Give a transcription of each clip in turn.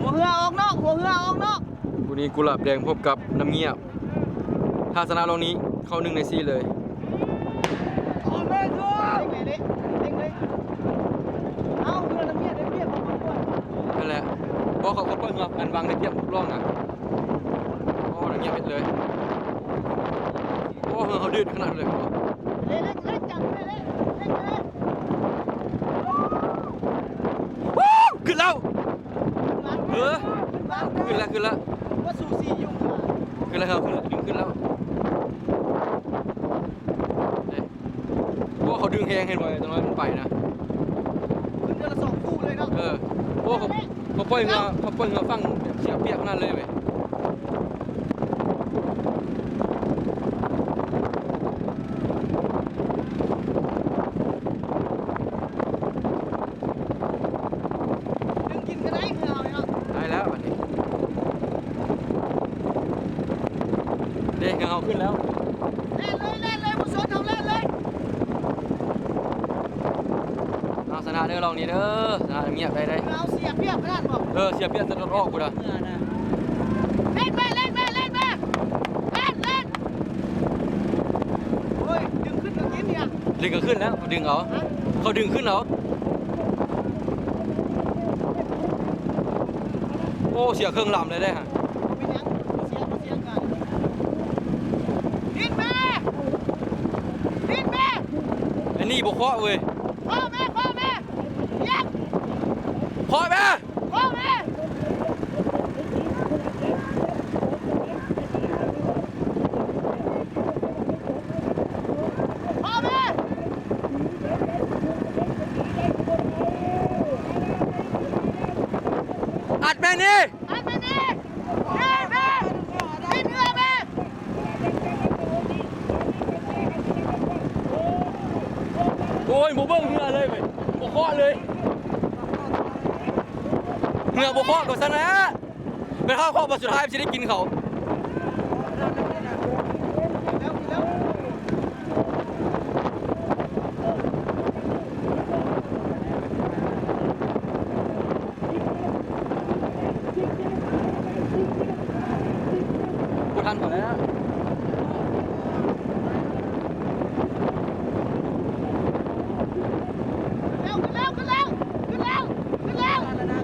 ຫົວເຮືອອອກນອກ ຫົວເຮືອອອກນອກ. ຄູ່ນີ້ກຸຫຼາບແດງພົບກັບນ້ຳງຽບ. ຖ້າຊະນະລອງນີ້ເຂົ້າໜຶ່ງໃນສີ່ເລີຍ. ເອົາເຮືອນ້ຳງຽບໄດ້ປຽບ. ນັ້ນແຫຼະ ເພາະເຂົາ ເຂົາປ່ອຍເຮືອອັນວັງໄດ້ປຽບທຸກລອງນະ. ໂອ້ ນ້ຳງຽບເຮັດເລີຍ. ໂອ້ ເຮືອເຂົາດືດຂະໜາດເລີຍ. ເຫຼັກ ເຫຼັກ ເຫຼັກ ຈັບເລີຍ ເຫຼັກ ເຫຼັກ ເຫຼັກ. ວູ້ ຂຶ້ນແລ້ວ. ເອີ ຂຶ້ນແລ້ວ ຂຶ້ນແລ້ວ ຂຶ້ນແລ້ວ ຂຶ້ນແລ້ວ ດຶງຂຶ້ນແລ້ວ. ໂອ້ ເຂົາດຶງແຮງ ເຫັນບໍ່ ຈັກໜ້ອຍມັນໄປນະ. ຂຶ້ນເທື່ອລະສອງຄູ່ເລີຍເນາະ. ເອີ ໂອ້ ເຂົາ ເຂົາປ່ອຍເຮືອ ເຂົາປ່ອຍເຮືອຝັ່ງແບບເສຍປຽບຂະໜາດເລີຍເວີຍ. ດຶງກິນກໍໄດ້ ເຮືອເຮົາເນາະ. ໄດ້ແລ້ວບັດນີ້ ເດ້ ເຮືອເຮົາຂຶ້ນແລ້ວ. ແລ່ນເລີຍ ແລ່ນເລີຍ ບໍ່ສົນ ເຮົາແລ່ນເລີຍ. ເອົາຊະນະເດີ ລອງນີ້ເດີ ຊະນະງຽບໄດ້ ໄດ້. ເຮືອເຮົາເສຍປຽບຂະໜາດບໍ່? ເອີ ເສຍປຽບແຕ່ລົດອອກພຸ້ນນະ. ເລັ່ງແມ່ ເລັ່ງແມ່ ເລັ່ງແມ່ ເລັ່ງ ເລັ່ງ. ໂອ້ຍ ດຶງຂຶ້ນກໍກິນນີ້. ດຶງກໍຂຶ້ນແລ້ວ ເຂົາດຶງເອົາ ເຂົາດຶງຂຶ້ນເອົາ. ໂອ້ ເສຍເຄິ່ງລຳເລີຍເດ້. ເປັນຫຍັງ ເສຍ ບໍ່ເສຍການ. ດິນແມ່ ດິນແມ່. ອັນນີ້ບໍ່ເຄາະເວີຍ. ເຄາະແມ່ ເຄາະແມ່ ຢາກ ເຄາະແມ່. ເຄາະແມ່ ເຄາະແມ່. ອັດແມ່ນີ້ ອັດແມ່ນີ້ ເອີແມ່ ຕິດເຮືອແມ່. ໂອ້ຍ ບໍ່ເບິ່ງເຮືອເລີຍເວີຍ ບໍ່ເຄາະເລີຍ. ເຮືອບໍ່ເຄາະກໍຊັ້ນແຫຼະ. ແມ່ນເຮົາເຄາະບາດສຸດທ້າຍມັນຊິໄດ້ກິນເຂົາ. ບໍ່ທັນເຂົາແລ້ວ. ຂຶ້ນແລ້ວ ຂຶ້ນແລ້ວ ຂຶ້ນແລ້ວ ຂຶ້ນແລ້ວ ຂຶ້ນແລ້ວ.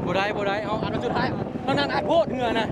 ບໍ່ໄດ້ ບໍ່ໄດ້ ເອົາອັນສຸດທ້າຍ ເທົ່ານັ້ນ ອັດໂພດເຮືອນະ.